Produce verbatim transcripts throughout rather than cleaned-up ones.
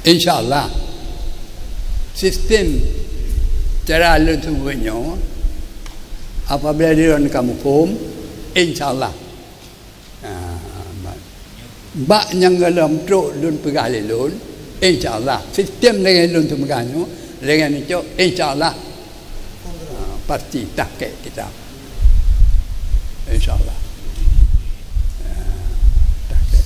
Insya Allah, sistem cara lôn seumeubeuet nyoe, apabila droeneuh ka muphom, insya Allah, ah, bak nyang gohlom trok lôn peugah lé lôn, insya Allah, sistem lagée lôn seumeubeuet nyoe, lagée nyoe, insya Allah, ah, pasti takek kita. Insya Allah. Ah, takek.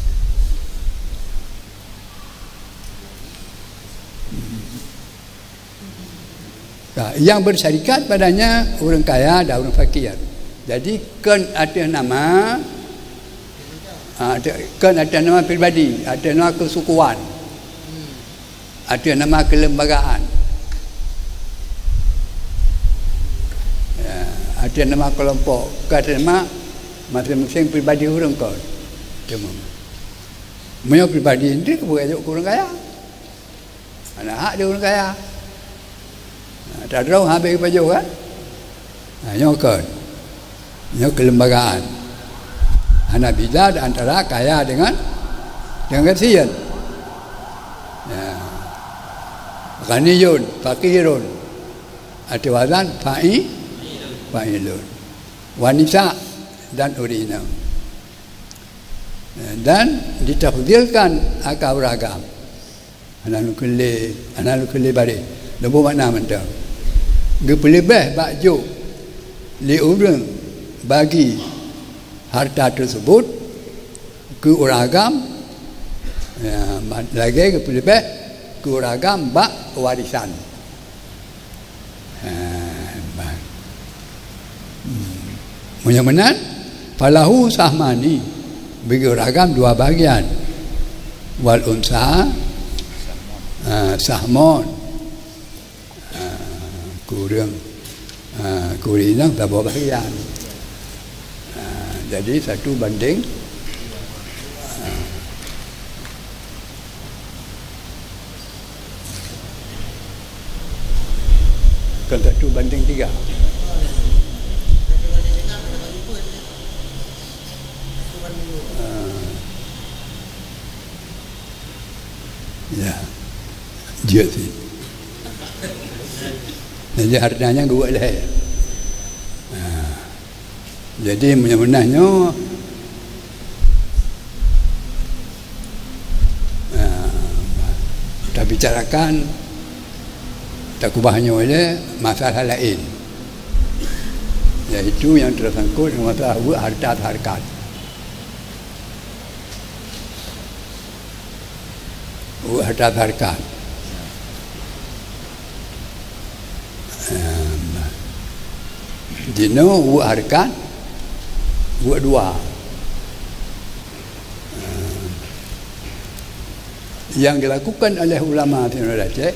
Nah, yang bersyarikat padanya ureuëng kaya dan ureuëng fakir. Jadi, kon ateueh nama, ah, ateueh, kon ateueh nama pribadi, ateueh nama keusukuan, ateueh nama kelembagaan, ya, ateueh nama kelompok, kon ateueh nama masing-masing pribadi ureuëng kon. Cuma, meunyoe pribadi, nanti keubeuet jok keu ureuëng kaya. Hana hak di ureuëng kaya. Ha, tadrong habéh pajoh kan? Ha, nyoe kon. Nyoe kelembagaan. Hana beda di antara kaya dengan, dengan gasien. Ya. Ghaniyun, fakirun. Ateueh wazan fa'i-, fa'ilun. Wanisa dan ureuëng inong. Dan ditafdilkan akan ureuëng agam. Hana lôn kheun lé, hana lôn kheun lé baréh. Leubeh makna mantong. Geupeuleubeh bak jok lé ureuëng bagi harta teusebut keu ureuëng agam, ya, ma-, lagée geupeuleubeh keu ureuëng agam bak warisan. Ha, bah. Hmm. Meunyoe meunan, falahu sahmani, bagi ureuëng agam dua bagian. Wal unsa, ah, sahmon. Ah, keu ureuëng, ah, keu ureuëng inong saboh bagian. Ah, jadi satu banding, ah, Kan satu banding tiga. Ah. Ya. Jeuet sih. Jadi, hartanya geuwet lhée. Ah. Jadi, meunyoe meunan nyoe, ah, tabicarakan, takubah nyoe lé masalah laén, yaitu nyang tersangkut dengan masalah weuek harta harkat. Weuek harta harkat. Em, jinoe weuek harkat, weuek dua. Em, yang dilakukan oleh ulama di Aceh,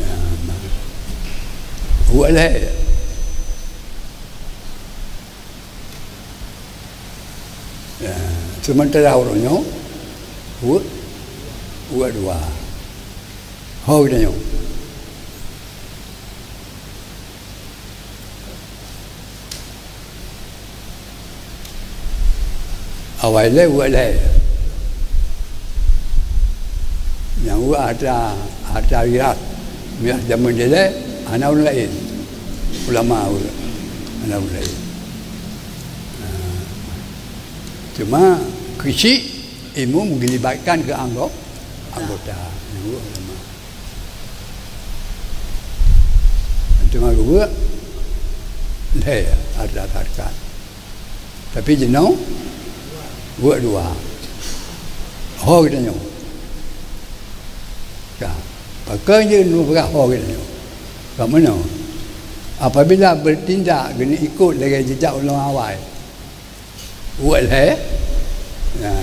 em, weuek lhée. Ya, sementara ureuëng nyoe, weuek, weuek dua. Ho geutanyoe. Awai lé weuek lhée. Nyang weuek harta, harta wiras. Miras jameun dilée, hana ureuëng laén. Ulama ureuëng. Hana ureuëng laén. Nah, cuma keuchik imum geulibatkan keu anggo-, anggota. Nyang weuek ulama. Teuma geuweuek lhée harta harkat. Tapi jinoe weuek dua. Ho geutanyoe. Ka. Pakon jeuet neupeugah ho geutanyoe. Ka meunoe. Apabila bertindak geuneuk ikot lagée jejak ulama awai, weuek lhée, nah,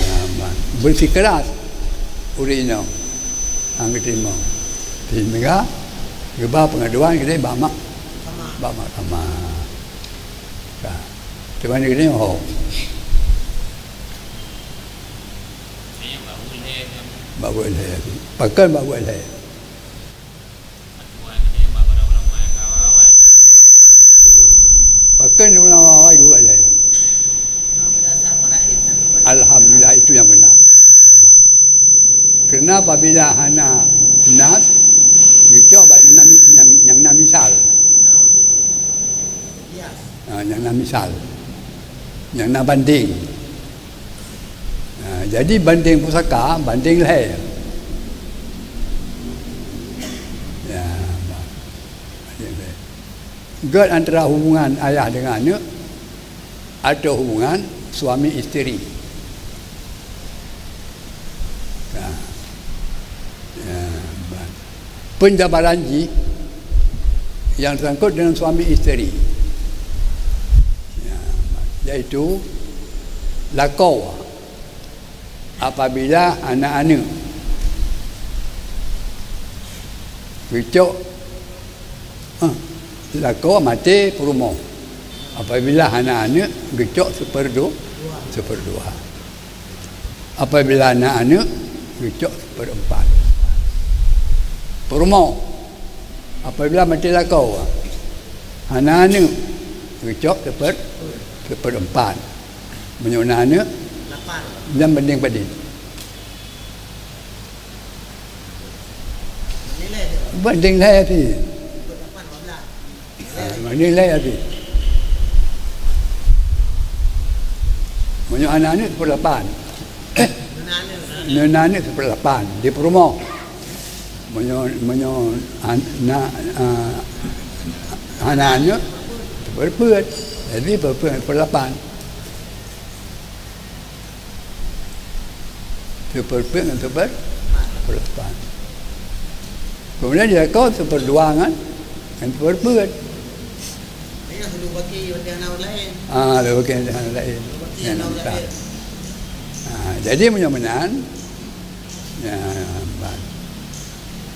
beusikeras ureuëng inong nyang geuteurimong, sehingga geuba peungaduan keudeh bak mak-, bak mahkamah. Ka. Teuma geutanyoe ho. Bak weuek lhée. Pakon bak weuek lhée? Pakon ulama awai geuweuek lhée? Alhamdulillah, itu yang benar. Nah, apabila hana nas, geucok bak nyang na mi-, nyang, nyang na misal. Ha, nyang na misal. Nyang na banding. Ha, jadi banding pusaka, banding lhèe. Ya, banding lhèe. Gèt antara hubungan ayah dengan aneuk atau hubungan suami isteri. Ha. Ya, ba-, penjabaran jih yang tersangkut dengan suami isteri. Ya, yaitu lakoe apabila aneuk-aneuk geucok, eh, lakoe maté peurumoh. Apabila hana aneuk, geucok seupeurdua, seupeurdua. Apabila na aneuk, geucok seupeurempat. Peurumoh, apabila maté lakoe, hana aneuk, geucok seuper-, seupeurempat. Meunyoe na aneuk, lapan. Dan banding padit. Banding lhèe. Banding lhèe sih. Ha, banding lhèe sih. Meunyoe hana aneuk, seupeurlapan. Nyoe na aneuk seupeurlapan di peurumoh. Meunyoe, meunyoe han-, na, ah, hana aneuk, seupeurpeuet. Jadi, seupeurpeuet, seupeurlapan. Seupeurpeuet ngon seuper-, seupeurlapan. Kemudian, di lakoe seupeurdua ngon, ngon seupeurpeuet. Ah, lôn bagi hana laén. Ah, jadi meunyoe meunan, ya, ban.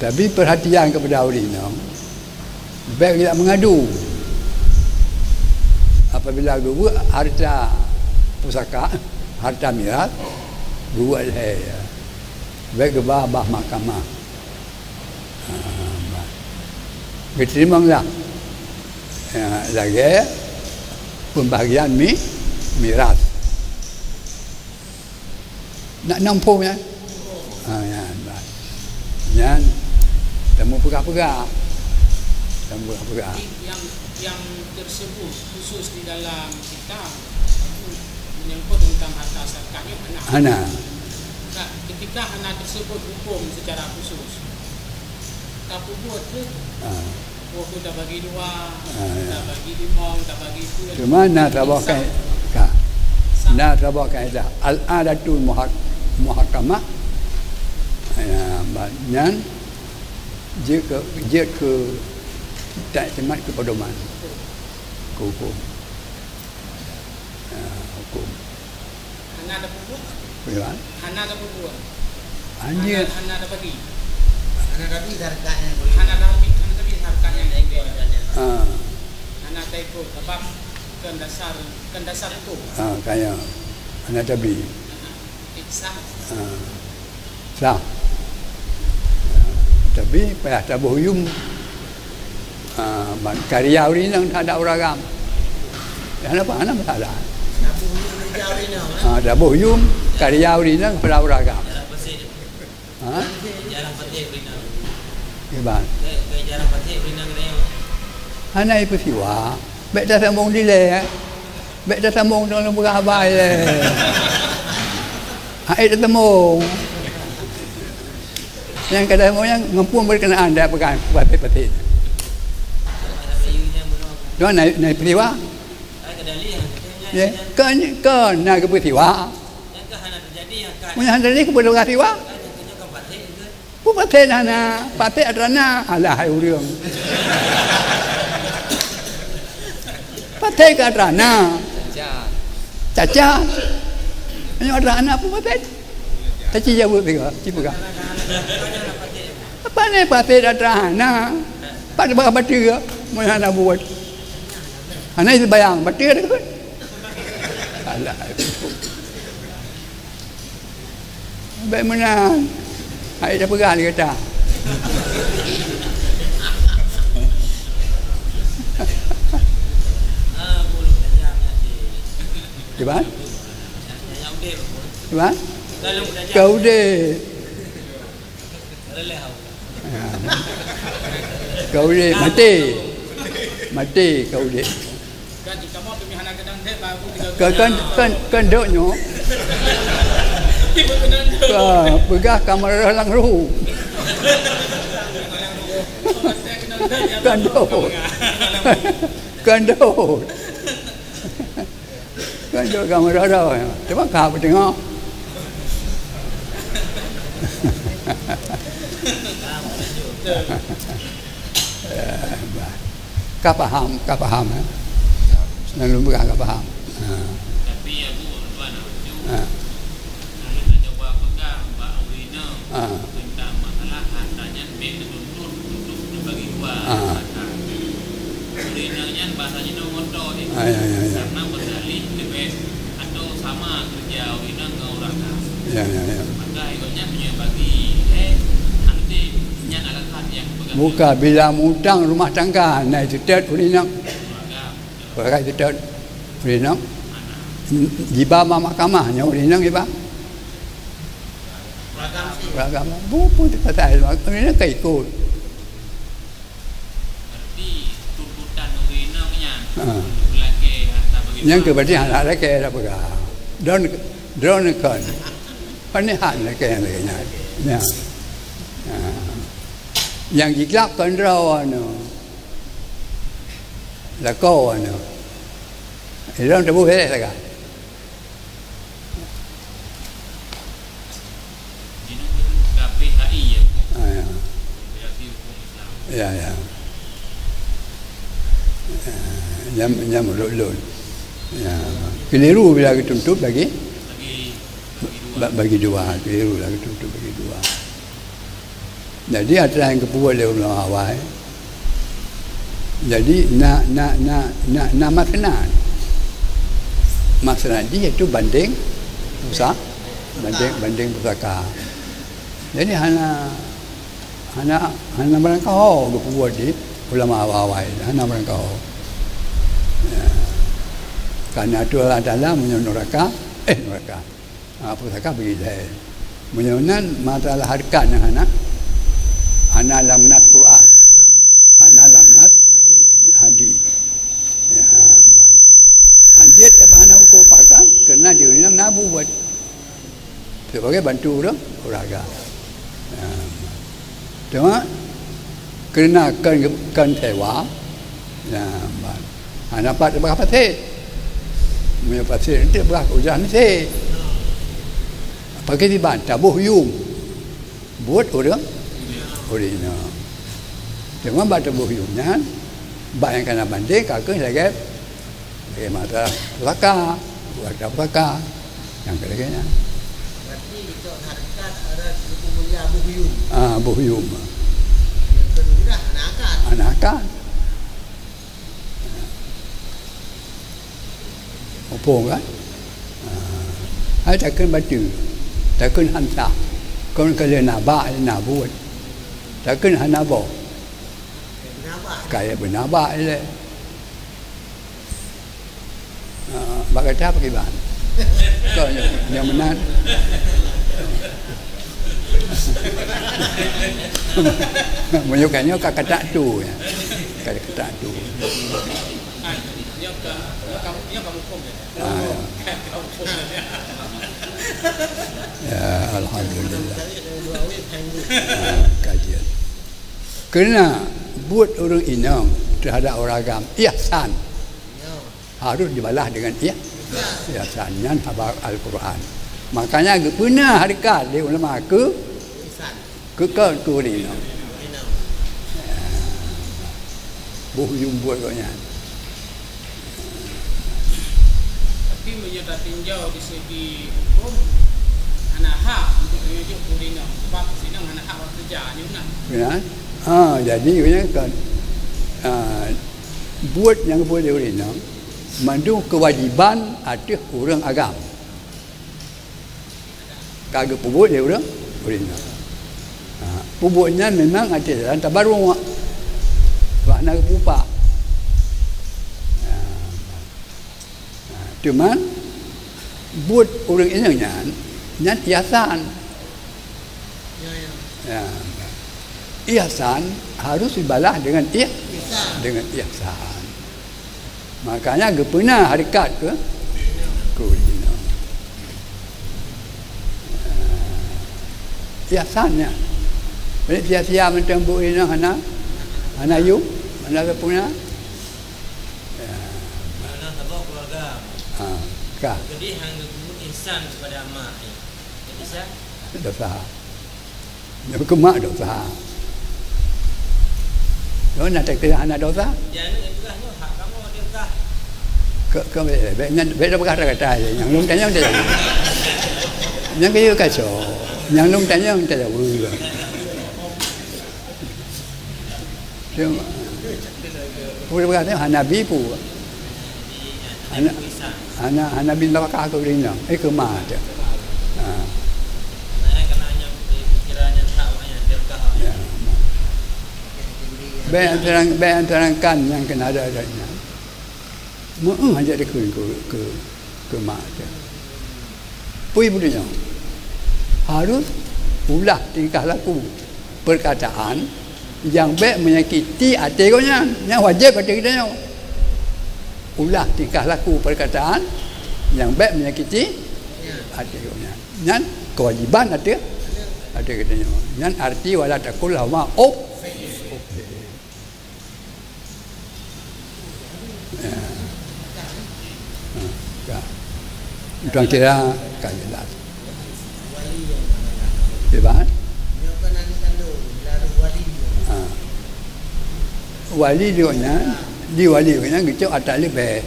Tapi perhatian kepada ureueng inong, bèk geujak meungadu. Apabila geubuet harta pusaka, harta miras, geubuet lhèe, ya. Bèk geuba bak mahkamah. Ha, bah. Geuteurimonglah, ya, lagèe pembagian mi-, miras. Nak namphong, ya? Ha, nyan, bah. Nyan, tamu peugah-peugah. Tamu peugah-peugah. Yang, yang tersebut khusus di dalam kitab menyangkut tentang harta zakat ni, hana. Hana. Nah, ketika hana tersebut hukum secara khusus, tapeubuet tu. Ha. Oh, tu tabagi dua, ha, ya, tabagi limong, tabagi dua. Cuma na saboh ka-, ka-, na saboh kaedah. Al-adatul muhak-, muhakkamah. Ya, ba-, nyan jeuet keu, jeuet keu taiktimat keu pedoman. Keu hukum. Ya, hukum. Hana tapeubuet. Hana tapeubuet. Anjir. Hana, hana tabagi. Hana tabagi zakat nyang boleh. Hana tabagi, hana tabagi zakat nyang boleh. Ah. Hana taikôt, sabab kon dasar, kon dasar hukum. Ah, kaya. Hana tabagi. Hana. Sah. Ah. Sah. Tapi payah taboh yum. Ah, ban karya ureueng inong teuhadap ureueng agam. Ya, hana apa, hana masalah. Ah, taboh yum karya ureueng inong keupada ureueng agam. Ha? Kiban. Hana ipeusiwa. Bèk tasambong dilèe, eh. Bèk tasambong ngon peugah haba ilèe. Hai tasambong. Nyang ka tasambong nyan ngon phôn berkenaan dak peugah patéh-patéh. Tuan na, na ipeusiwa. Ya, kon, kon na geupeusiwa. Meunyo hana teujadi, kon peugah siwa. Peue patéh hana, patéh atra na, alah hai ureueng. Patéh keu atra na. Cacat. Meunyoe atra na peue patéh? Taci jaweueb sigoe, ci peugah. Apa ni patéh atra na? Pat bak bateue, meunyoe hana buet. Hana iseumbahyang, bateue dah. Alah. Bèk meunan. Hai tapeugah lé gata. Kiban? Kiban? Ka udép. Ya. Ka udép, maté. Maté ka udép. Kan, kan, kan dok nyoe. Ka peugah ka meurah lam ruh. Kan dok. Kan dok. Kan jok kamoe dah-dah. Cuba ka peuteungoh. Ka paham, ka paham, eh? Lalu bukan ka paham. Ha. Tapi ya, Bu, tuan, ha. Lalu nak cuba pegang bak ureueng inong. Ah. Tentang masalah harta nyan bèk teutuntut untuk dibagi dua. Ah. Harta. Ureueng inong nyan bahasa jinoe ngotot deh. Ah, ya, ya, ya. Karena berdalih leubeh atau sama kerja ureueng inong ngon ureueng agam. Ya, ya, ya. Maka ikut nyan meunyoe bagi, eh, nanti nyan alasan nyang peugah. Bukan, bila mutang rumah tangga, na teutet ureueng inong. Ureueng agam. Ureueng agam teutet ureueng inong. Jiba bak mahkamah, nyoe ureueng inong jiba. Beragam. Bukan teukatai, ini kan ikut. Berarti tuntutan ureueng inong nyan, ha, untuk lakèe harta bagi. Nyang dua. Keu berarti hana lakèe dah peugah. Droen, droen kon. Pane han lakèe nyang lagèe nyan. Nyan. Ha. Nyang jiglap kon droe nyoe. Lakoe nyoe. Droen teuboh bèrèh sagai. Ini pun K P H I ya. Ah, ya. Kompilasi hukum Islam. Ya, ya. Ya, nyam, nyam ulôn. Ya. Keliru bila geutuntut bagi, bagi, bagi dua. Ba-, bagi dua. Keliru bila geutuntut bagi dua. Jadi, atra nyang geupeubuet lé ulama awai, jadi na, na, na, na, na masnad. Masnad jih yaitu banding pusa-, banding, banding pusaka. Jadi, hana, hana, hana meurangkaho geupeubuet di ulama awai-awai, hana meurangkaho. Ya. Karena tu Allah Taala meunyoe nuraka, eh, nuraka. Ha, pusaka bagi jahil. Meunyoe nan masalah hareukat nyang hana, hana lam nas Quran. Hana lam nas hadis. Ya, ban. Hanjeuet apa hana hukum pakai, karena di ureueng na buet. Sebagai bantu ureueng, ureueng agam. Ya. Cuma, karena kan, kan sewa, ya, ban. Hana pat teupeugah paséh. Meunyoe paséh, nanti teupeugah udah miséh. Pakai diban, taboh yuem. Buet ureueng, ureueng inong. Cuma bak taboh yuem nyan, bak nyang kana banding, ka keuh lagèe, lagèe mata pusaka, buet mata pusaka. Nyang keu lagèe nyan. Berarti itu hareukat ada seumeulia boh yuem. Ah, boh yuem. Nyang keu udah hana akan. Hana akan. Muphom kan? Ah. Hai takheun bateue. Takheun han sah. Kon ka lheueh na bak, na buet. Takheun hana boh. Ka lheueh beuna bak ilèe. Ah, bak gata pakriban? Kon nyang, nyang meunan. Meunyoe ka nyoe ka katak tu, ya. Ka katak tu. Ah, ya. Ya, alhamdulillah. Ah, kajian. Karena buet ureueng inong terhadap ureueng agam ihsan. Harus dibalas dengan ih-, ihsan. Nyan haba Al-Quran. Makanya geupeuna hareukat lé ulama keu, keu, keu, keu ureueng inong. Boh yuem buet gobnyan. Tapi meunyoe tatinjau di segi hukum, hana hak untuk meununjuk ureueng inong. Sebab ureueng inong hana hak bak keureuja, nyoe na. Ya. Ha, jadi, ureueng kan, ha, buet nyang geubuet lé ureueng inong, mandum keuwajiban ateueh ureueng agam. Ka geupeubuet lé ureueng, ureueng inong. Ha, peubuet nyan memang ateueh jalan tabaruk. Makna geupeupah. Ha. Ha, cuman, buet ureueng inong nyan, nyan ihsan. Ya, ya. Ya. Ihsan harus dibalas dengan ih-, dengan ihsan. Makanya geupeuna hareukat keu, keu inoe. Ihsan nyan. Jadi sia-sia mantong bu inoe hana, hana yum, hana geupeuna. Ya. Mana saboh keluarga. Ha, ka. Jadi hana geupeuna ihsan kepada mak. Jadi sa? Dosa. Nyoe keu mak dosa. Nyoe na teuka hana dosa? Jangan itu lah, nyoe hak kamu ada kah? Ke, ke, bèk, bèk, nyan, bèk peugah kata-kata je. Nyang lôn tanyong tanyong. Nyang keu ka cok. Nyang lôn tanyong tanyong. Cuma, peue peugah teuh hana bi peue. Hana, hana, hana bi neuraka keu ureueng inong. Eh, keu ma teuh. Ha. Ya. Bèk antarang-, bèk antarangkan nyang keunan ada-ada nyan. Meu'en aja dikheun keu, keu, keu mak teuh. Peue bunoe nyoe? Harus ulah tingkah laku, perkataan nyang bèk menyakiti até gobnyan. Nyan wajéb até geutanyoe. Ulah tingkah laku, perkataan nyang bèk menyakiti até gobnyan. Nyan kewajiban até, até geutanyoe. Nyan arti wala taqul lahuma uff. Ya. Ha, ka. Tuan kira ka jelas. Iban? Ha. Wali di gobnyan, di wali gobnyan geucok ata leubeh.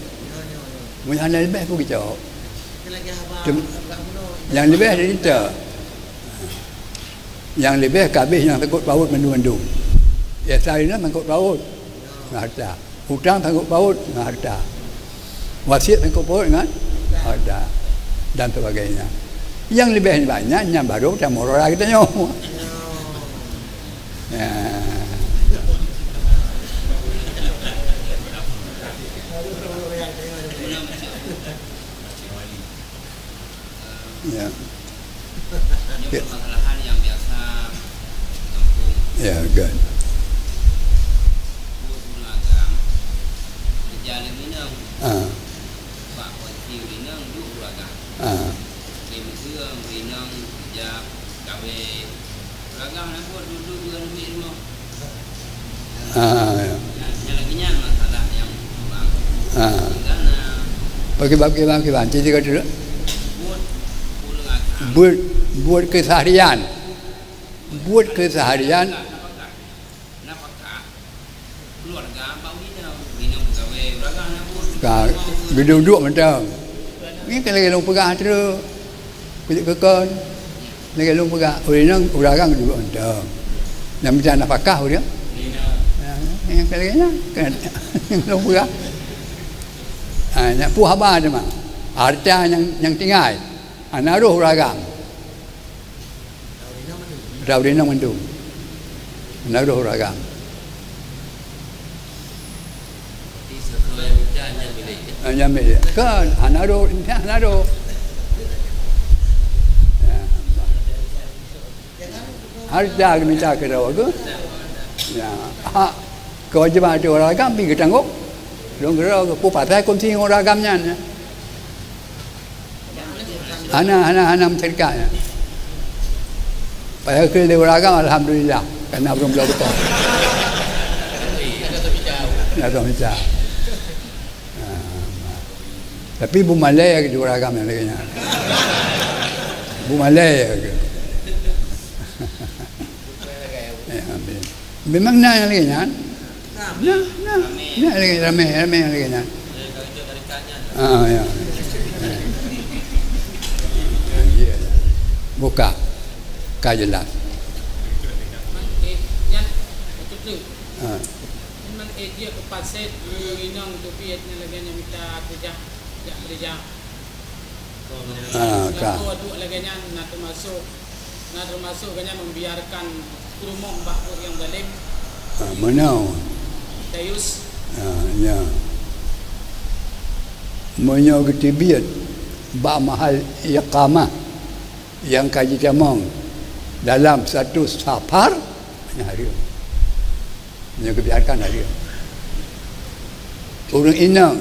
Meunyoe hana leubeh pun geucok. Tem-, nyang leubeh dari kita. Nyang leubeh ka habéh nyang sangkot paut mandum-mandum. Ihsan nyan sangkot paut ngon harta. Utang sangkot paut ngon harta. Wasiet sangkot paut ngon harta. Dan sebagainya. Nyang leubeh banyak, nyan baru tamurara geutanyoe. Ya. Ya. Ini permasalahan yang biasa di kampung. Ya, good. Buet ureueng agam, kerja lé ureueng inong. Ah. Bak posisi ureueng inong, duek ureueng agam. Ah. Lé meuteung ureueng inong kerja kawé. Ureueng agam na buet duek-duek ureueng duek rumoh. Ah, ya. Nyang lagèe nyan masalah nyang, Bang. Ah. Tinggal na. Bagi bab kiban, kiban. Ciri kata dulu. Buet, buet, buet keseharian. Buet keseharian. Nafkah. Nafkah. Keluarga, bak ureueng inong. Ureueng inong pegawai, ureueng agam na buet. Ka, geuduk-duk mantong. Ni kan lagèe lôn peugah terus. Kujak keu kon. Lagèe lôn peugah, ureueng inong ureueng agam duek mantong. Nyang mita nafkah ureueng. Ya, nyang keu lagèe nyan, kan lôn peugah. Ha, nyan peue haba teuma. Harta nyang, nyang tinggai. Hana roh ureueng agam. Ata ureueng inong mandum. Hana roh ureueng agam. Ah, nyan milék. Kan, hana roh, hana roh. Ya. Harta geumita keudroe geuh. Ya. Hak kewajiban ateueh ureueng agam pih geutanggong. Lôn keudroe geuh. Peue pasai kongsi ngon ureueng agam nyan, ya. Hana, hana, hana meusyarikat nyan. Padahai keu lé ureueng agam, alhamdulillah, kana ureueng bloe beutôi. Ada mita. Ha. Tapi beumalèe keu ureueng agam nyang lagèe nyan. Beumalèe keu. Ya, amin. Memang na nyang lagèe nyan. Na, na. Na lagèe ramè, ramè nyang lagèe nyan. Ah, ya. Ya, ya. Buka. Ka jelas. Ah. Memang eh dia kepasai, eh, inong tu biet nyang lagèe nyan mita keujah, jak keujah. Ah, ka. Lakoe duek lagèe nyan na teumasok, na teumasok gobnyan membiarkan peurumoh bak buet nyang zalim. Ah, meunoe. Dayus. Ah, ya. Meunyoe geuteubiet bak mahal iqamah nyang ka jitamong dalam satu safar, nyan hareuem. Nyoe geubiarkan hareuem. Ureuëng inong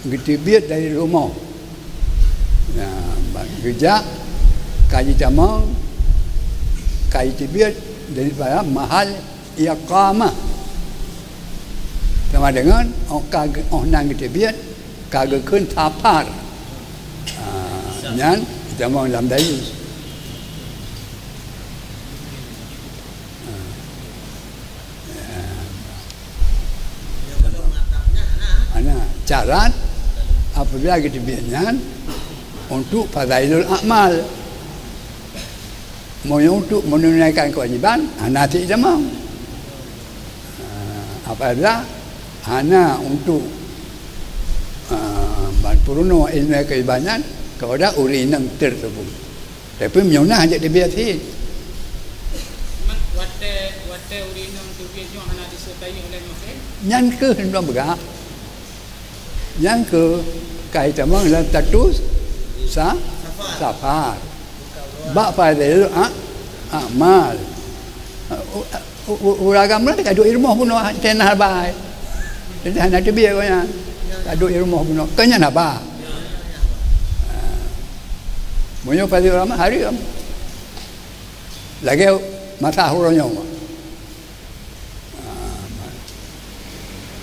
geuteubiet dari rumoh. Nah, geujak ka jitamong, ka jiteubiet daripada mahal iqamah. Sama dengan óh ka, óh nan geuteubiet, ka geukheun safar. Ah, nyan jitamong lam dayus. Hana, syarat apabila geuteubiet nyan untuk fadailul a'mal. Meunyoe untuk menunaikan kewajiban, hana cit jamong. Ah, apabila hana untuk, ah, ban peurunoe ilmu kewajiban nyan kepada ureuëng inong tersebut. Tapi meunyoe na hanjeuet teubiet cit. Man watée, watée ureuëng inong teubiet nyoe hana disertai oleh mahram? Nyan keuh lôn peugah. Nyan keuh ka jitamong lam status sa-, safar. Bak fadailul a-, a'mal. U-, u-, u-, ureuëng agam nyan ka duek di rumoh bunoe, teuh na haba. Jadi hana teubiet gobnyan. Ka duek di rumoh bunoe. Keu nyan haba. Ha. Meunyoe fadailul a'mal hareuem. Lagée masa uroe nyoe. Ha.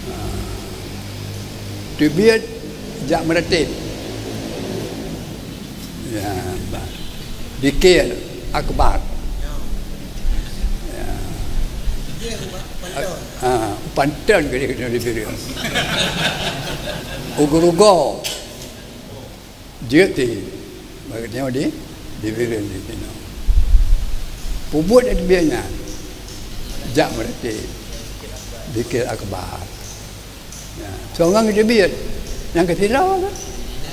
Ha. Teubiet jak meuratéb. Ya, ba-, zikir akbar. Ya. Ha, panton ke dia kena diberi. Ugur-ugur. Jeuet ti, bak nyoe di, di Bireuen di sinoe. Peubuet di teubiet nyan, jak meuratéb, zikir akbar. Ya, soe ngon geuteubiet, nyang keu sidroe,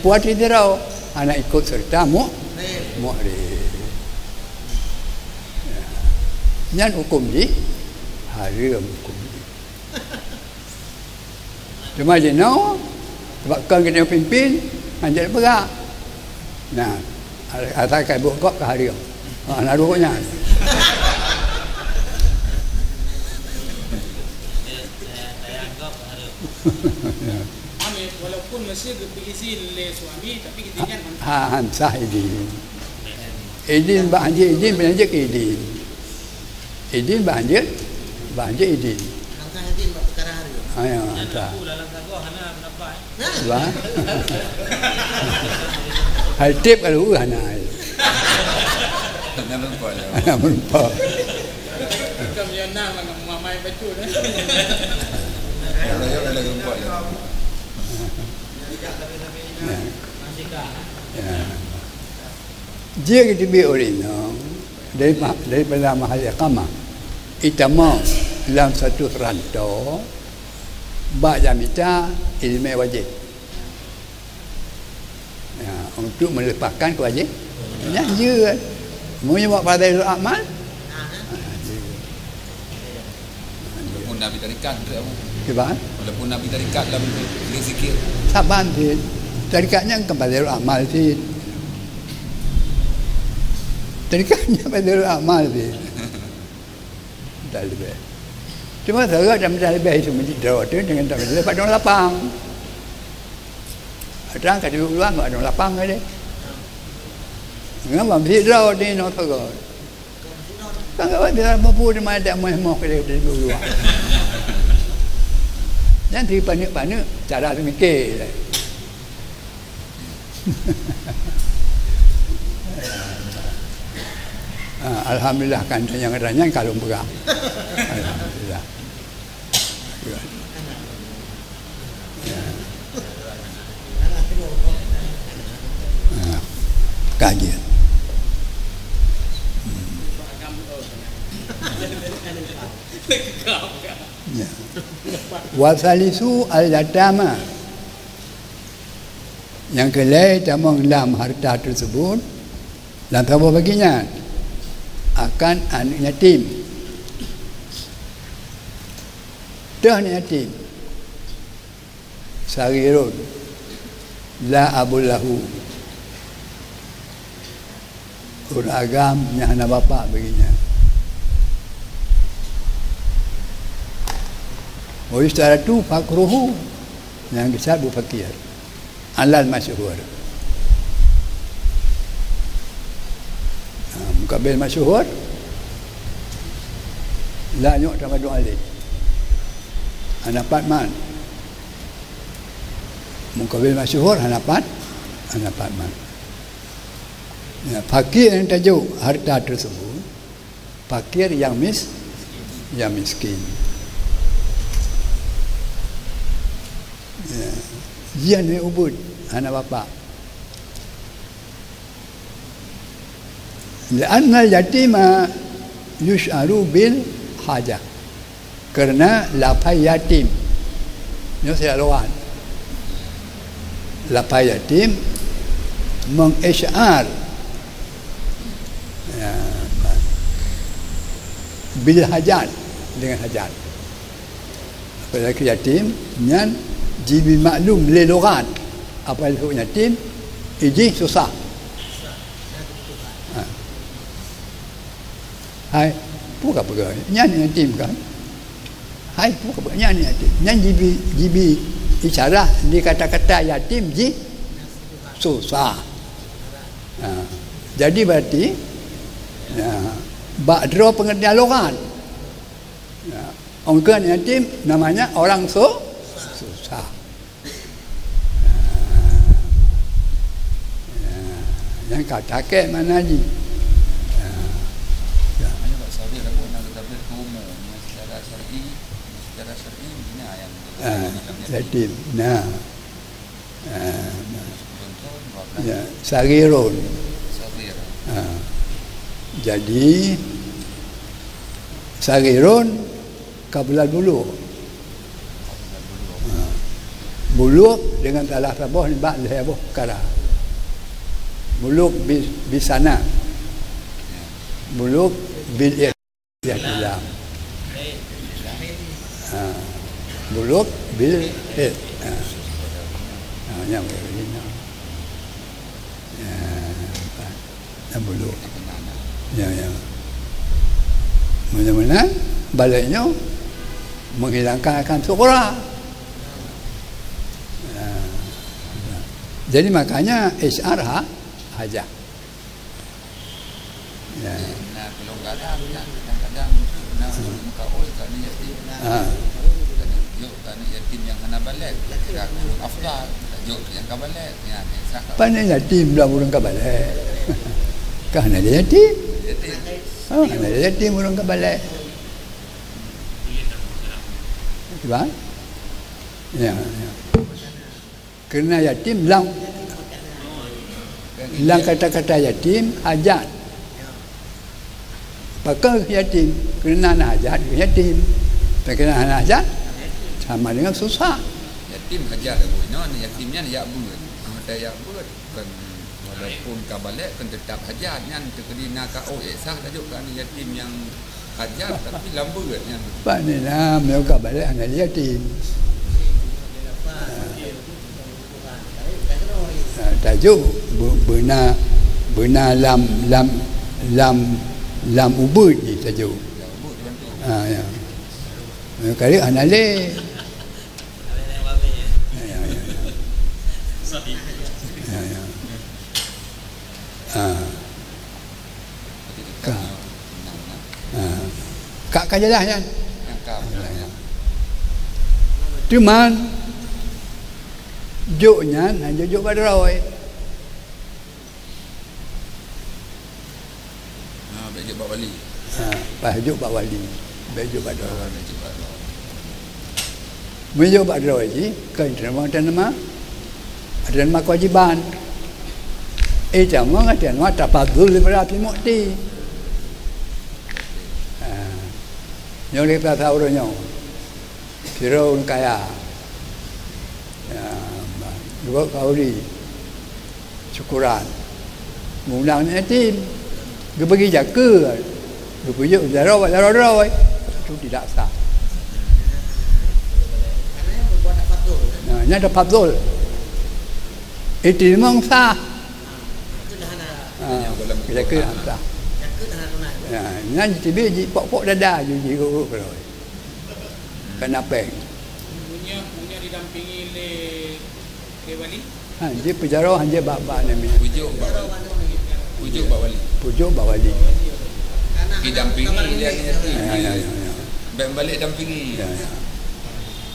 puati sidroe, hana ikot seureuta mu-, muhrim. Ya. Nyan huköm jih, hareuem huköm jih. Teuma jinoe, sabab kon geutanyoe pimpin, hanjeuet peugah. Nah, asai ka buet gob ka hareuem. Ha, na ruweueng nyan. Walaupun masih geupeuizin lé suami, tapi kita nyan ha, han sah idin. Idin bak hanjeuet idin, bak hanjeuet keu idin. Idin bak hanjeuet, bak hanjeuet idin. Angka idin bak peukara hareuem. Ha, ya, angka. Bah. Hai tip kalau hana. Hana meureumpok. Hana meureumpok. Bukan meunyoe na, mamai bacut, eh. Kalau nyoe na geureumpok, ya. Ya. Ya. Jeuet geuteubiet ureueng inong dari ma-, daripada mahal iqamah. Itamong lam satu rantô bak jamita ileumèe wajéb. Ya, untuk melepaskan kewajib-, nyan jeuet. Meunyoe bak fadailul a'mal, ha, jeuet. Walaupun Nabi tarikat, tu, Abu. Kiban? Walaupun Nabi tarikat dalam zikir. Saban cit. Tarikat nyan kan fadailul a'mal cit. Tarikat nyan fadailul a'mal cit. Tak leubeh. Cuma sagat dan tak leubeh itu menjadi droe tu dengan tak leubeh bak dong lapang. Ada ka duduk luar bak dong lapang ada. Ngapa mesti droe ni nak sagat? Kan awak dia mampu di mana tak main moh kerja di luar. Nanti panik-panik cara pemikir. Ah, alhamdulillah kan nyang ranyang kalon peugah. Alhamdulillah. Ya. Ya. Ah, kajian. Hmm. Ya. Wasalisu al-yatama. Nyang keulhèe tamong lam harta teusebut, lam saboh bagi nyan akan aneuk yatim. Teuh aneuk yatim. Saghirun la abul lahu. Ureueng agam nyang hana bapak bagi nyan. Wa yusytaratu fakruhu, nyang geusyat beu fakir. Alal masyhur. Ha, muqabil masyhur, la nyok tamaddu alih. Hana pat mat. Muqabil masyhur hana pat, hana pat mat. Ya, fakir nyang tajok harta tersebut, fakir nyang mis-, nyang miskin. Ya. Jian ubit, hana bapak. Li'anna yatima yusy'aru bil hajah. Karena lafai yatim, nyoe sira logat. Lafai yatim mengisy'ar, ya, bil hajat, dengan hajat. Apalagi yatim, nyan jibi maklum lé logat. Apa disebut yatim? Ijih susah. Ha. Hai, peue ka peugah? Nyan yatim kan? Hai, peue ka peugah? Nyan yatim. Nyan jibi, jibi isyarat di kata-kata yatim jih susah. Ha. Jadi berarti, ya, bak droe pengertian logat. Ya. Ongkon yatim namanya orang su-, susah. Ya. Nyang ka takek makna jih. Ya. Ya. Maknanya bak saudara pun nak geutabir keu umum, secara syar'i, secara syar'i, ina yang Ah, yatim. Nah. Ah, nah. Contoh, dua belas. Ya, saghirun. Saghir. Ah. Jadi, saghirun qabla bulugh. Ah. Bulugh dengan salah saboh nibak lhèe boh peukara. Bulugh bi-, bisanad. Bulugh bil Ya, bilang. Ha. Bulugh bil hil. Ha. Ha, nyang, nyang. Ya, nyang bulugh. Ya, ya. Meunan-meunan, balék nyoe menghilangkan akam sughra. Ya. Jadi makanya isy'ar ha-, hajah. Ya. Na pelonggaran, na kadang-kadang na ureueng meukaul ka aneuk yatim. Ha. Ka jok ka aneuk yatim nyang hana balek, kira ureueng afdal, ka jok nyang ka balek, nyan sah ka. Pane yatim lam ureueng ka balek. Ka hana lé yatim. Yatim. Ha, hana lé yatim ureueng ka balek. Cuba? Ya, ya. Karena yatim lam, lam kata-kata yatim, hajat. Pakon yatim? Karena na hajat, yatim. Tapi karena hana hajat, sama dengan susah. Yatim hajat, Abu. Inoe yatim nyan yak beuet. Ah, yak beuet. Kan walaupun ka balek, kan tetap hajat. Nyan teukeudi na ka, oh, eh, sah tajok ka aneuk yatim nyang hajat, tapi lam beuet nyan. Pane na, meunyoe ka balek hana yatim. Ah, tajok be-, beuna, beuna lam, lam, lam, lam ubit jih tajok. Ah, ya. Meunyoe ka lheueh hana lé. Ya, ya, ya. Ya, ya. Ah. Ka. Ah. Ka, ka jelas nyan. Ya, ya. Cuman, jok nyan hana jok bak droe. Ha, bèk jok bak wali. Ha, bah jok bak wali. Bèk jok bak droe. Ha, bèk jok bak droe. Meunyoe jok bak droe jih, kon teurimong teurimong, teurimong kewajiban. Eh, teurimong, teurimong tafadhul daripada si mu'ti. Ha. Nyoe lé bahasa ureueng nyoe. Sidroe ureueng kaya. Ya, geubawa khauri. Syukuran. Meuundang aneuk yatim. Geubagi jakeue. Geupeujok jaroe bak jaroe droe. Itu tidak sah. Nah, nyan tafadhul. Itu memang sah. Ha, jakeue sah. Ya, nyan jiteubiet jipok-pok dada, jijih ureueng droe. Kena péng. Ha, jih peujaroe, ha, jih bak, bak namiet. Pujuk bak wali. Pujuk bak wali. Pujuk bak wali. Didampingi lé aneuk yatim. Ya, ya, ya, ya. Bèk balek dampingi. Ya, ya.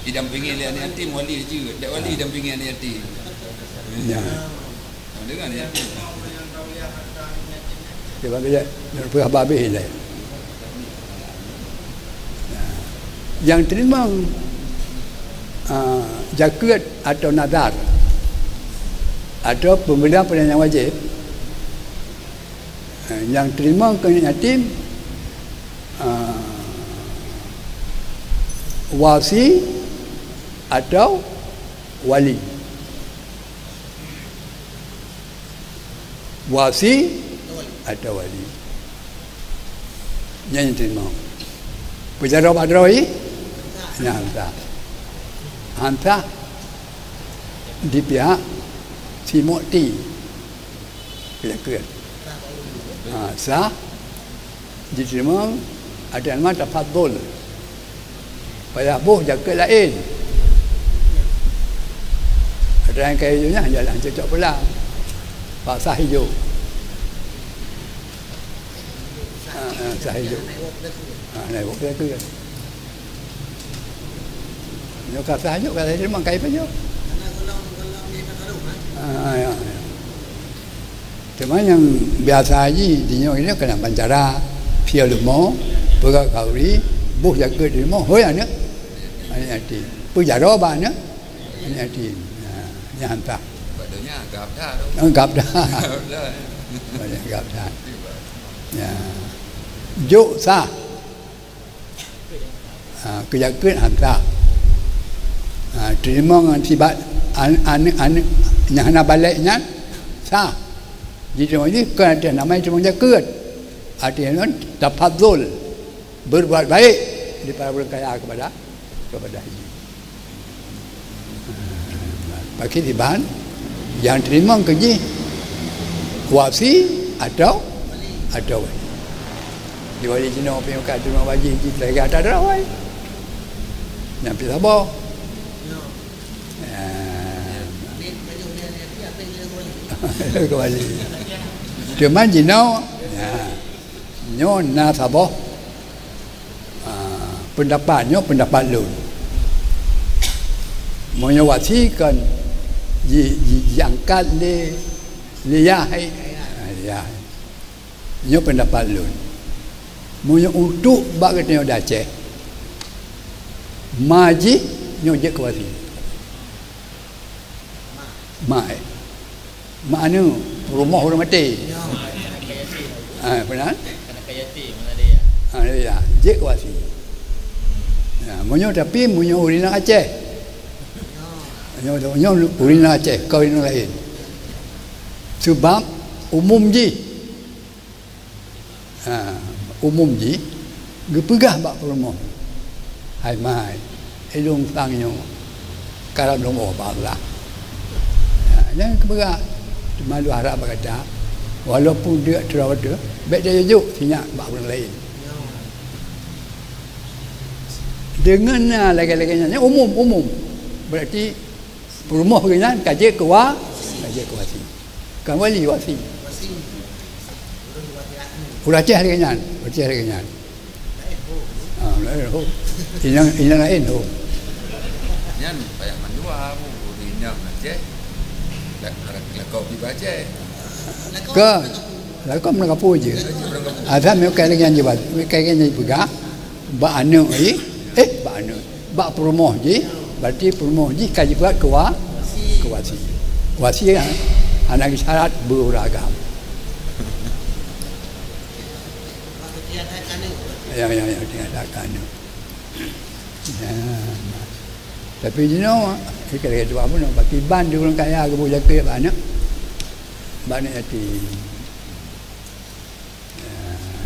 Didampingi lé aneuk yatim, wali jeuet. Dak wali dampingi aneuk yatim. Ya. Dengan ya. Cuba kejap, nak peugah babeh ilèe. Nyang teurimong, ah, jakeuet atau nazar, atau peumeuliang peuliang nyang wajéb, ah, nyang teurimong keu yatim, ah, wasi atau wali. Wasi atau wali. Nyan nyang teurimong. Peujaroe bak droe, nyan han sah. Han sah di pihak si mukti. Peujakeut. Ha, sah. Jiteurimong, ada nama tafadhul. Payah boh jakeuet laén. Ada nyang kaya ijo nyan, jalan cocok pulang. Bak sah ijo. Ha, ha, sah ijo. Ha, naik wak peujakeut. Nyoe ka sah ijo, ka sah ijo, memang kaya ijo. Ha, ha, ya, ya. Teuma nyang biasa jih, di nyoe, di nyoe keunan ban cara, piôh leumo, peugah khanuri, boh jakeuet di leumo, hôi aneuk, aneuk yatim. Peujaroe bak aneuk, aneuk yatim. Nah, nyan han sah. Bak donya gab that. Oh, gab that. Gab that. Bak donya gab that. Ya. Jok sah. Ha, keu jakeuet han sah. Ha, teurimong ngon sibak an-, aneuk-aneuk nyang hana balek nyan sah. Jiteurimong jih kon ateueh nama jiteurimong jakeuet. Ateueh nyan tafadhul, berbuat baik daripada ureueng kaya kepada, kepada jih. Pakri iban nyang teurimong keu jih wasi atau, atau wali. Di wali jinoe pih ka teurimong bak jih, jih lagèe ata droe. Nyan pih saboh. Ya. Keu wali. Teuma jinoe, ya. Nyoe na saboh Ah, peundapat nyoe peundapat lôn. Meunyoe wasi kon ji-, ji-, jiangkat lé, lé yah, eh, ah, lé yah. Nyoe peundapat lôn. Meunyoe untuk bak geutanyoe di Aceh, ma jih nyoe jeuet keu wasi. Ma, eh. Mak aneuk, peurumoh ureueng maté. Ah, peue nan? Ah, ya, jeuet keu wasi. Ya, meunyoe, tapi meunyoe ureueng inong Aceh. Nyoe, nyoe ureueng inong Aceh, kon ureueng inong laén. Seubab umum jih. Ha, umum jih geupeugah bak peurumoh, "Hai mai, ilôn sang nyoe karab lôn woe bak Allah." Ha, nyan geupeugah, teuma lôn harab bak gata, walaupun deuk troh teuh, bèk tajok sinyak bak ureueng laén. Deungon na lagèe-lagèe nyan, nyan umum, umum. Berarti peurumoh geuh nyan ka jeuet keu wa-, ka jeuet keu wasi. Kon wali, wasi. Ureueng Aceh lagèe nyan, ureueng Aceh lagèe nyan. Ah, laén ho. Inong, inong laén ho. Nyan payah mandua, Bu. Ureueng inong Aceh. Lak-, lak-, lakoe pi Aceh. Ka, lakoe meunang kapoe jih. Asai meukai lagèe nyan jibat, meukai lagèe nyan jipeugah. Bak aneuk jih, eh, bak aneuk, bak peurumoh jih, berarti peurumoh jih ka jibuet keu wa-, keu wasi. Wasi, ha, hana geusyarat beuragam. Ya, ya, ya, tinggal dak keu aneuk. Ya. Tapi jinoe, lagèe dua bunoe, bak kiban di ureueng kaya geuboh jakeuet bak aneuk, bak aneuk yatim.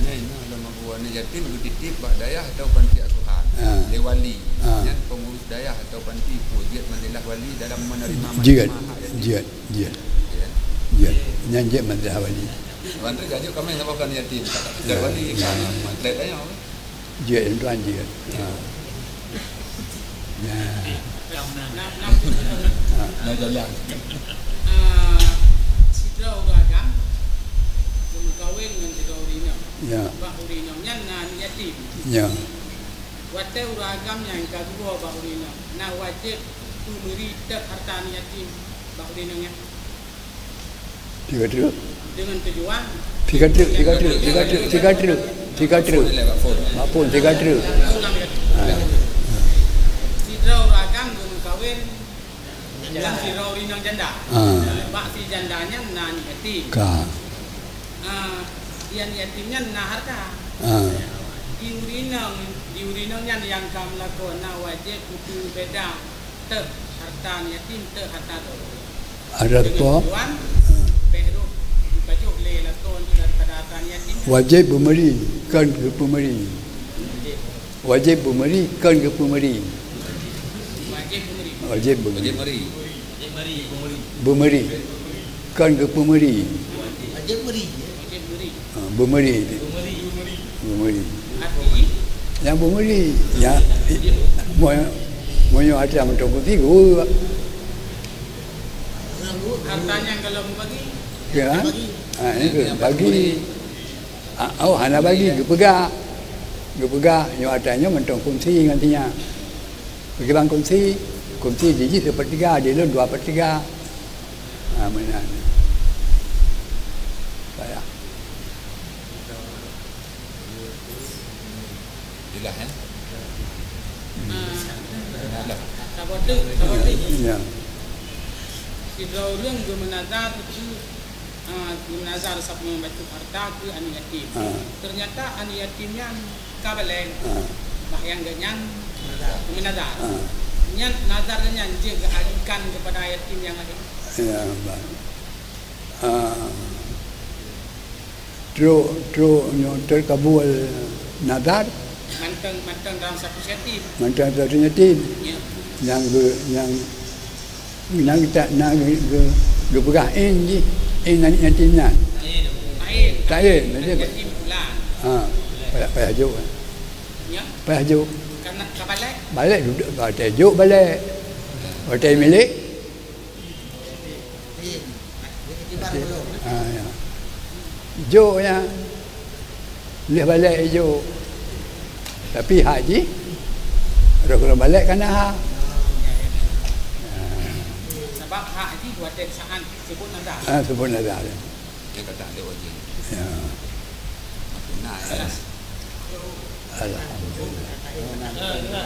Nyan, nyan, lam abu aneuk yatim geutitip bak dayah atau panti asuhan. Ah. Lé wali. Ah. Nyan pengurus dayah atau panti pun jeuet manzilah wali dalam menerima, jeuet, menerima hak yatim. Jeuet, jeuet. Jeuet. Jeuet. Nyan jeuet manzilah wali. Wan tu jajok kami sama kan yatim. Tak ada wali kan. Lé dayah. Jeuet, tuan jeuet. Ha. Nah. Nah, nah. Ah, sidroe ureueng agam geumeukawen ngon sidroe ureueng inong. Ya. Bak ureueng inong nyan na aneuk yatim. Ya. Watèe ureueng agam nyan ka geuwoe bak ureueng inong, na wajéb peumeuri teuk hareuta aneuk yatim bak ureueng inong nyan. Tiga truk. Dengan tujuan. Tiga truk, tiga truk, tiga truk, tiga truk, tiga truk. Maupun tiga truk. Sidroe ureueng agam geumeukawen ngon sidroe ureueng inong janda. Ah. Bak si janda nyan na aneuk yatim. Ka. Ah, di aneuk yatim nyan na hareuta. Ah. Di ureueng inong, di ureueng inong nyan nyang ka meulakoe na wajéb keupeue beda teuk hareuta aneuk yatim teuk hareuta droe. Ada po? Tuan, beh rôh dipajoh lé lakoe daripada hareuta aneuk yatim. Wajéb beumeuri, kon geupeumeuri. Wajéb beumeuri, kon geupeumeuri. Wajéb beumeuri. Wajéb beumeuri. Wajéb meuri. Beumeuri. Kon geupeumeuri. Wajéb meuri. Ha, beumeuri. Beumeuri. Nyang beumeuri. Ya, mo-, meunyoe atra mantong kunci, geu. Harta nyang kalau bagi. Ya. Ha, ini ke, bagi. Ah, oh, hana bagi, geupeugah. Geupeugah, nyoe atra nyoe mantong kunci ngon si nyan. Pakriban kunci, kunci di jih sipertiga, di lôn dua pertiga. Ha, meunan. Payah. Jelas, eh? Hmm. Saboh teuk, saboh teuk. Ya. Sidroe ureueng geumeunazar keu Ah, geumeunazar saboh bacut harta keu aneuk yatim. Ah. Ternyata aneuk yatim nyan ka balek. Ah. Bah nyang geuh nyan geumeunazar. Ah. Nyan nazar geuh nyan jeuet geualihkan keupada yatim nyang laén. Ya, bah. Ah. Trok, trok nyoe teukabul nazar. Mantong, mantong dalam status yatim. Mantong status yatim. Ya. Nyang geu-, nyang Na geuta-, na geu-, geu-, geupeugah ên jih, ên aneuk yatim nyan. Ta'in. Ta'in, maksud. Ha, payah, payah jok. Payah jok. Balek dudoe, watèe jok balek. Watèe milék. Ha, ya. Jok nyan. Lheueh balek jok. Tapi hak jih, roh keunoe balek ka na hak. Sabab hak jih watèe saat seubut nazar. Ah, seubut nazar. Dia kata ada wajib. Ya. Nah, ya. Alhamdulillah.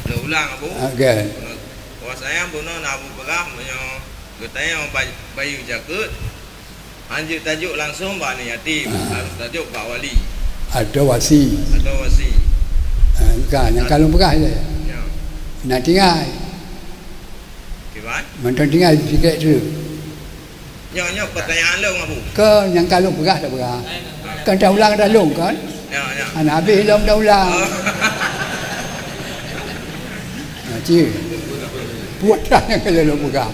Lôn ulang, Abu. Okey. Bahwasanya bunoe na Abu peugah meunyoe geutanyoe bay-, bayeue jakeuet, hanjeuet tajok langsong bak aneuk yatim, ah, harôh tajok bak wali. Atau wasi. Atau wasi. Ah, ka, nyang ka lôn peugah ilèe. Ya. Na tinggai. Kiban? Mantong tinggai sikét tu. Nyoe, nyoe pertanyaan lôn, Abu. Kon nyang ka lôn peugah tapeugah. Kan taulang dah lôn kan? Ya, ya. Hana habéh lom taulang. Oh. Ha, ci. Buet dah nyang ka lôn peugah.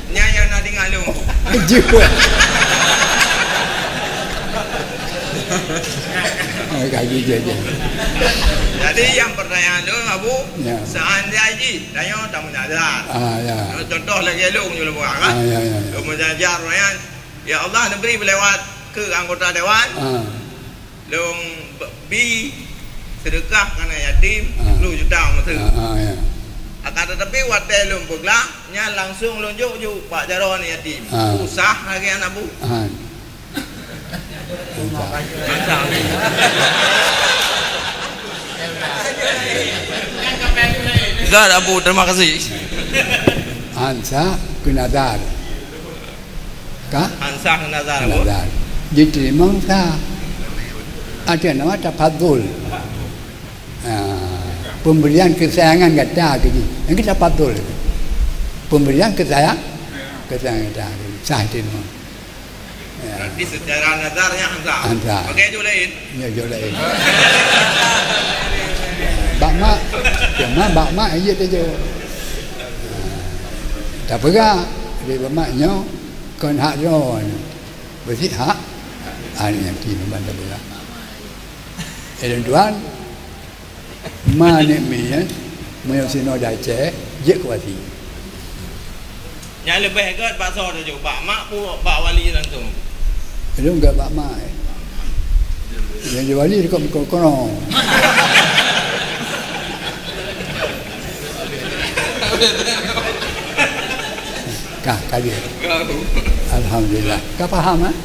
Nyan nyang na tinggai lôn. Ji. Oh, ka ji, ji, ji. Jadi, nyang pertanyaan lôn, Abu, ya, seandai jih tanyoe tameunazar. Ah, ya. Contoh lagèe lôn nyoe lôn peugah, kan? Ah, ya, ya, ya. Lôn meunazar nyan, "Ya Allah, neubri lewat keu anggota dewan, ah, lôn b-, bi seudeukah keu aneuk yatim, ah, sepuluh juta meuseue." Ah, ah, ya. Akan tetapi, watèe lôn peuglah, nyan langsung lôn jok ju bak jaroe aneuk yatim. Ah. Peue sah lagèe nyan, Abu? Ah. Zat, Abu, terima kasih. An sah keu nazar. Ka? An sah keu nazar, Abu. Nazar. Jiteurimong sah. Arti nama tafadhul. Ah, pemberian kesayangan gata keu jih. Nyang gata patut. Pemberian kesayang-, kesayangan gata keu jih. Sah jiteurimong. Ya. Berarti secara nazar nyan han sah. Han sah. Pakai jok laén. Ya, jok laén. Bak mak, cuma bak mak, iya tu je. Tapeugah, di bak mak nyoe, kon hak droe. Berarti hak, ah, ni nanti memang tapeugah. Eh, tuan, Ma aneuk miet, Meunyoe sinoe di Aceh, jeuet keu wali. Nyang leubeh gét bak soe tajok, bak mak pu bak wali langsung? Lôn gét bak mak, eh. Nyang di wali dekat muka kono. Ka, ka jeuet. Alhamdulillah. Ka paham, eh?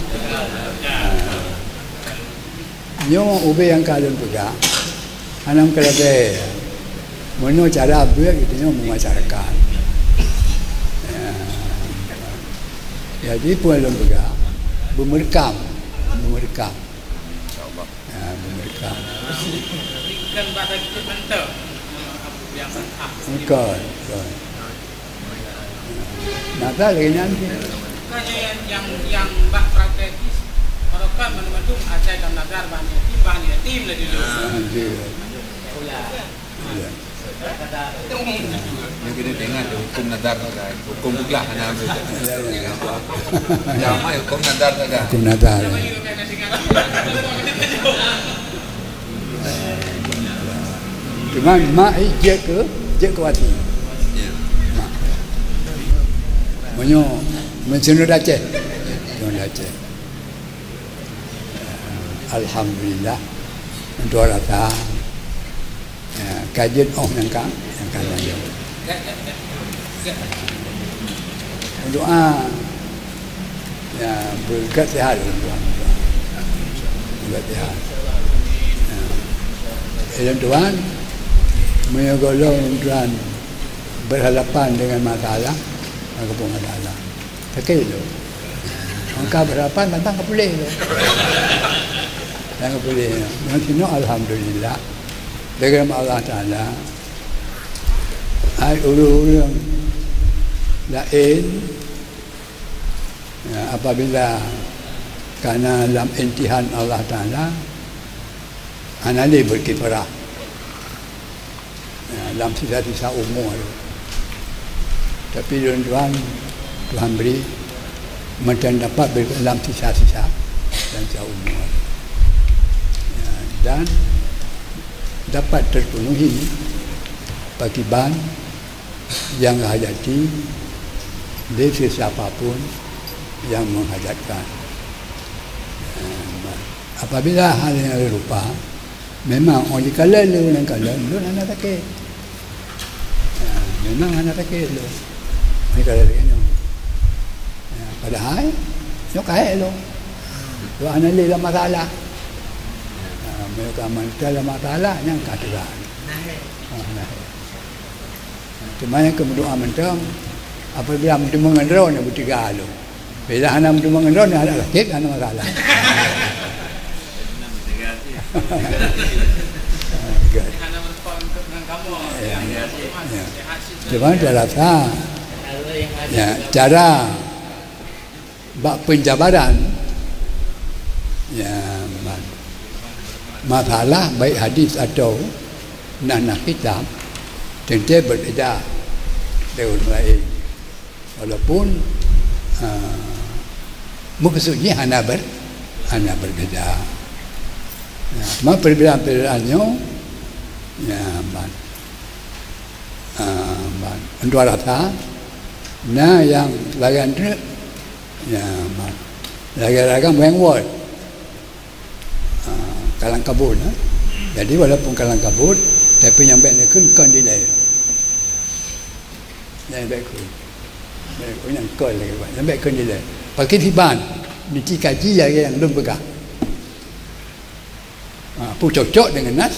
Nyoe ubé nyang ka lôn peugah, hana meukeulagée. Meunyoe cara buet geutanyoe meumasyarakat. Ya. Jadi, peue lôn peugah, beumeureukam, beumeureukam. Ya, beumeureukam. Bukan, bukan. Nazar lagèe nyan cit. Bukan nyang, nyang, nyang bak strategis, meureuka mandum-mandum asai tam nazar bak yatim, bak yatim lah dulu. Ah, iya. Ya. Nyoe keuneuk ingat huköm nazar sagai, huköm beuglah hana beuglah. Ya, ya. Jamaah huköm nazar sagai. Huköm nazar. Cuma mak jeuet keu, jeuet keu wali. Mak. Meunyoe, meunyoe sinoe di Aceh. Sinoe di Aceh. Alhamdulillah. Untuk rata. Ya, ka jeuet óh nyang ka, nyang ka laju. Doa. Ya, beugét sihat lôn tuan. Beugét sihat. Ya. Eh, lôn tuan, meunyoe gohlom lôn tuan berhadapan dengan masalah, maka pun masalah. Sakét lôn. Maka berhadapan tantang ka puléh lôn. Tantang ka puléh. Nyang sinoe alhamdulillah. Lagèe Allah Taala. Hai ureueng-ureueng laén, ya, apabila kana lam imtihan Allah Taala, hana lé berkiprah, ya, lam sisa-sisa umur. Tapi lôn tuan, Tuhan bri, mantong dapat ber-, lam sisa-sisa, lam sisa umur. Ya, dan dapat terpenuhi pakiban nyang hajati lé siapa pun nyang menghajatkan. Eh, apabila hal nyang rupa, memang óh jikalon lé ureueng kalon, lôn hana sakét. Eh, memang hana sakét lôn. Óh jikalon lagèe nyoe. Eh, padahai, nyoe ka hék lôn. Lôn hana lé lam masalah. Eh, meunyoe ka mantong lam masalah, nyan ka teuga. Ah, nah. Teuma nyang keu meudoa mantong, apabila meuteumé ngon droeneuh beuteuga lôn. Bila hana meuteumé ngon droeneuh, hana sakét, hana masalah. Ya. Ya. Teuma saya rasa, ya, cara bak penjabaran, ya, ma-, masalah baik hadis atau nas-nas kitab, teuntée berbeda dari ureueng laén. Walaupun, ah, meukeusud jih hana ber-, hana berbeda. Ya, cuma perbedaan-perbedaan nyoe, ya, ban, ah, ban, dua rasa, na nyang lagée treuk, ya, ban, lagée-lagée meueng wot. Ah, kalang kabut, eh. Jadi, walaupun kalang kabut, tapi nyang bék neukheun kon dilée. Nyang bék kheun. Bék kheun nyang kon lagée, nyang bék kon dilée. Pakri siban, niti kaji lagée nyang lôn peugah. Ah, peue cocok deungon nas,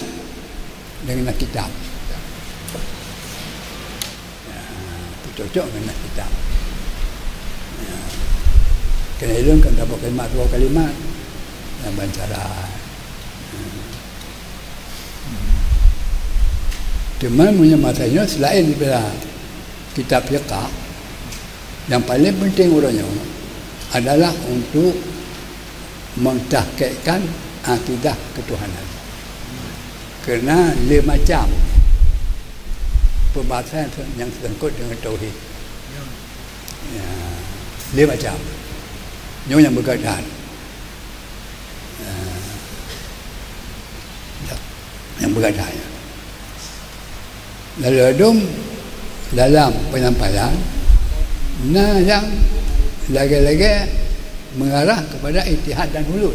deungon nas kitab. Ya, cocok ngon nas kitab. Ya. Keuneuk ilôn kan saboh kalimat, dua kalimat. Nyang ban cara. Ya. Teuma meunyoe masa nyoe selain daripada kitab fiqah, nyang paléng penting uroe nyoe adalah untuk mentahqiqkan akidah ketuhanan. Karena lé macam pembahasan nyang teusangkot deungon tauhid. Ya, lé macam. Nyoe nyang beugét that. Ya. Nyang beugét that, ya. Lalu ladôm dalam penyampaian na nyang lagée-lagée mengarah kepada ittihad dan hulul.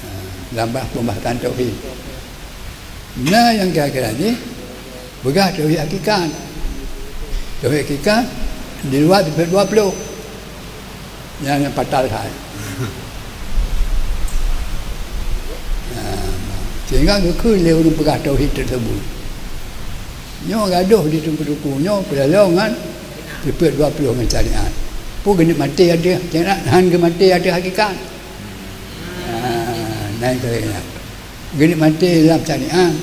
Ha, lam bah pembahasan tauhid. Na nyang kira-kira jih peugah tauhid hakikat. Tauhid hakikat di luwa sifeut dua ploh. Nyan nyang fatal that. Ha, sehingga geukheun lé ureuëng peugah tauhid tersebut. Nyoe gadoh di teungku-teungku nyoe peulaloe ngon sifeut dua ploh ngon syariat. Peue geuneuk maté ateueh syariat, han geumaté ateueh hakikat. Ha, nyan keuh nyan. Geuneuk maté lam syariat,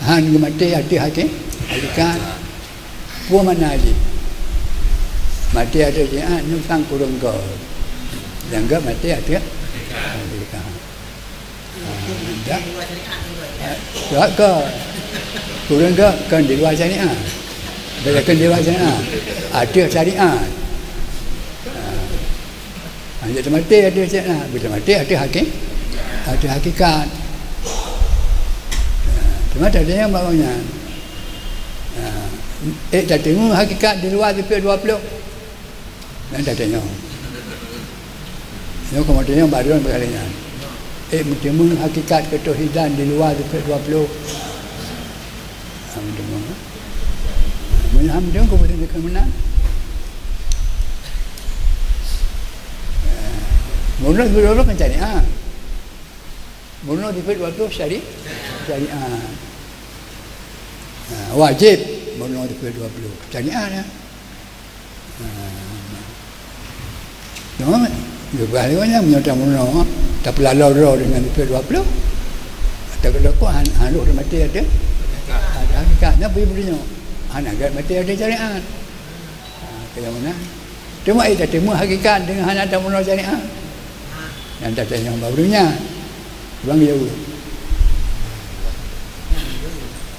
han geumaté ateueh haki-, hakikat. Peue makna jih? Maté ateueh syariat nyoe sang kureueng göt. Nyang göt maté ateueh hakikat. Ha, dak. Sebab ka kureueng göt kon di luwa syariat. Bila kon di luwa syariat, ateueh syariat. Ha. Ha, jadi maté ateueh syariat. Bila maté ateueh haki-, ateueh hakikat. Ha, cuma tadi nyang bak nyan. Ha, eh, tateumé hakikat di luwa sifeut dua ploh. Nyan tatanyong. Nyoe kamoe tanyong bak droen kali nyan. Eh, meuteumé hakikat keutauhidan di luwa sifeut dua ploh. Ha, meuteumé. Meunyoe han meuteumé, keupeue meunan? Eh, meurunoe sifeut dua ploh kan syariat. Meurunoe sifeut dua ploh syari-, syariat. Ha, wajéb meurunoe sifeut dua ploh syariat, ya. Ha. Cuma, leubeh lewat nyan, meunyoe tameurunoe, tapeulaloe droe deungon sifeut dua ploh, ateueh keudokok han, han lheueh tamaté ateueh. Ada hakikat, nyan bri meunyoe. Hana gét maté ateueh syariat. Ha, keu nyang meunan. Teuma, eh, tateumé hakikat deungon hana tameurunoe syariat. Nyang tatanyong bak ureuëng nyan. Bang ya ureuëng.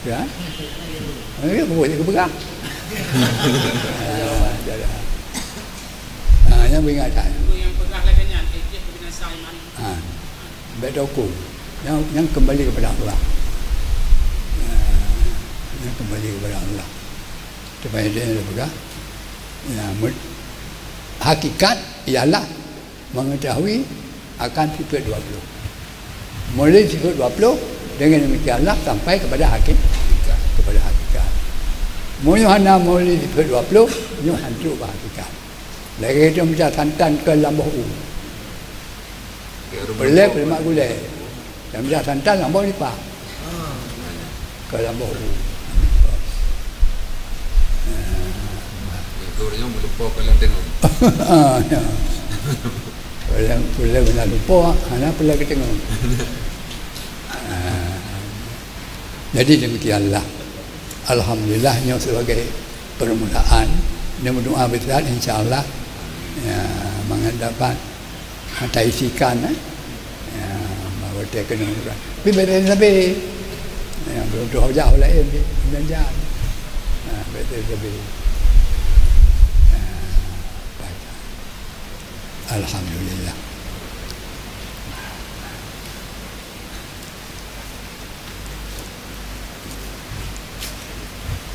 Ya? Ya, buet je geupeugah. Ah, ya, ya. Ah, nyang beuingat that. Nyang peugah lagée nyan, eh, jeuet binasa iman. Ah, bék teuhuköm. Nyang, nyang keumbali keupada Allah. Ah, nyang keumbali keupada Allah. Teuma dia peugah. Ya, mut-, hakikat ialah mengetahui akan sifeut dua ploh. Mulai sifeut dua ploh, dengan demikianlah sampai kepada haki-, kepada hakikat. Meunyoe hana mulai sifeut dua ploh, nyoe hantu bak hakikat. Lagée itu macam santan ke lamboh u. Peureulée peulemak gulée. Dan bila santan lamboh lipat. Ka lamboh u. Itu orang yang melupa kalau tengok. Ah, ya. Orang pula benar lupa, hana pula ketengok. Ah. Jadi demikianlah. Alhamdulillah nyoe sebagai permulaan. Dan berdoa besar insya-Allah. Ya, mangat dapat Mata isikan, eh? Ya, baru dia kena urang. Tapi baik sabe. Ya, belum tu hojah lain di belanjaan. Ya, baik sabe. Ya, baik. Alhamdulillah.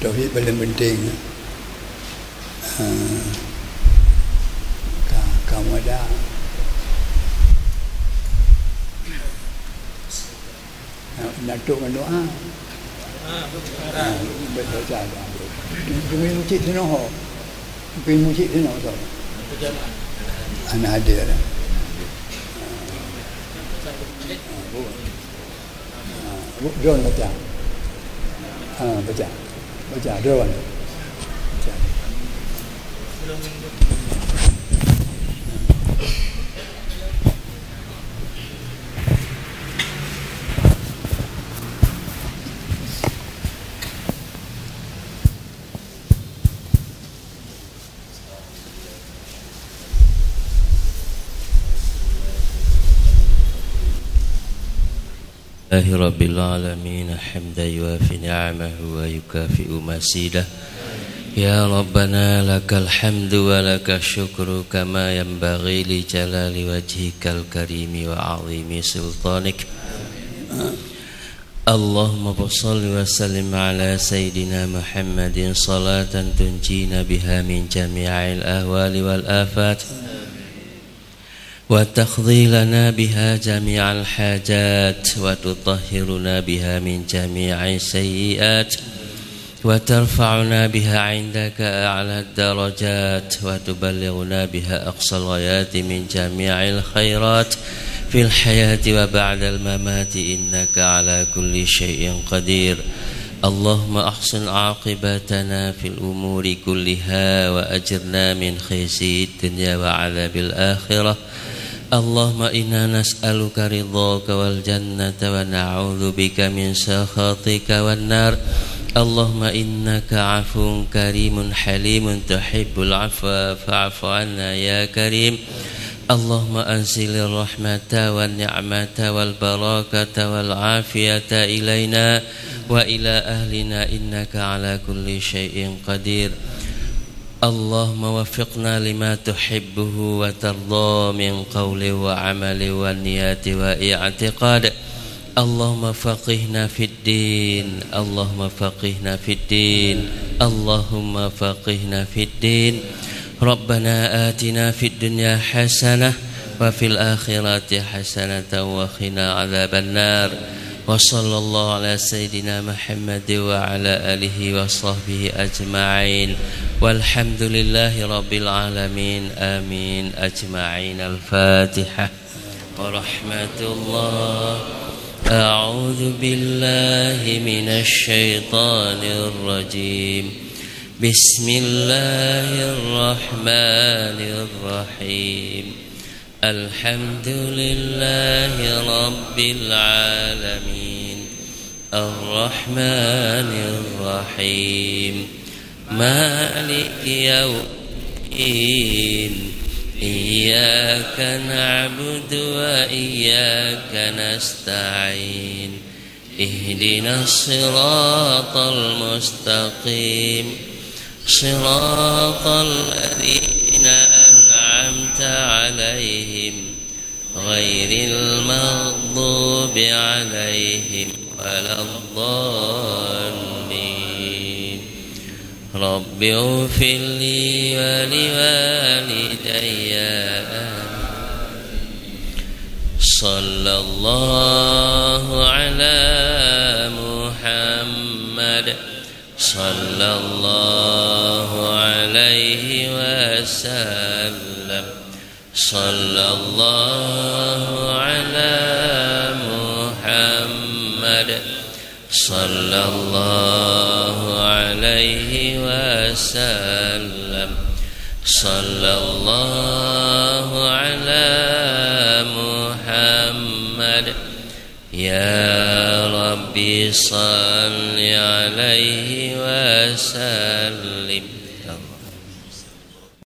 Tauhid paling penting. Ha. Ka, ka muda. Na, na tok ngon doa. Ha, baca doa. Tunggu mucik sinoe ho. Tunggu mucik sinoe ho. Anak hadir. Ha, bu. Ha, bu, John baca. Ha, baca. Baca, John. Baca. لله رب العالمين حمدا يوافي نعمه ويكافئ مزيده. يا ربنا لك الحمد ولك الشكر كما ينبغي لجلال وجهك الكريم وعظيم سلطانك. اللهم صل وسلم على سيدنا محمد صلاة تنجينا بها من جميع الأهوال والآفات، وتقضي لنا بها جميع الحاجات، وتطهرنا بها من جميع السيئات، وترفعنا بها عندك أعلى الدرجات، وتبلغنا بها أقصى الغايات من جميع الخيرات في الحياة وبعد الممات، إنك على كل شيء قدير. اللهم أحسن عاقبتنا في الأمور كلها، وأجرنا من خزي الدنيا وعذاب الآخرة. اللهم إنا نسألك رضاك والجنة، ونعوذ بك من سخطك والنار. اللهم إنك عفو كريم حليم تحب العفو فاعف عنا يا كريم. اللهم أنزل الرحمة والنعمة والبركة والعافية إلينا وإلى أهلنا، إنك على كل شيء قدير. اللهم وفقنا لما تحبه وترضى من قول وعمل ونية واعتقاد. اللهم فقهنا في الدين، اللهم فقهنا في الدين، اللهم فقهنا في الدين. ربنا آتنا في الدنيا حسنة وفي الآخرة حسنة وقنا عذاب النار. وصلى الله على سيدنا محمد وعلى آله وصحبه أجمعين. والحمد لله رب العالمين. آمين أجمعين. الفاتحة. ورحمة الله. أعوذ بالله من الشيطان الرجيم. بسم الله الرحمن الرحيم. الحمد لله رب العالمين. الرحمن الرحيم. مالك يوم الدين. إياك نعبد وإياك نستعين. اهدنا الصراط المستقيم. صراط الذين أنعمت عليهم غير المغضوب عليهم ولا الضالين. رب اغفر لي ولوالدي. آمين. صلى الله على محمد. صلى الله عليه وسلم. صلى الله على محمد. صلى الله عليه وسلم. صلى الله على محمد. يا رب صل عليه وسلم.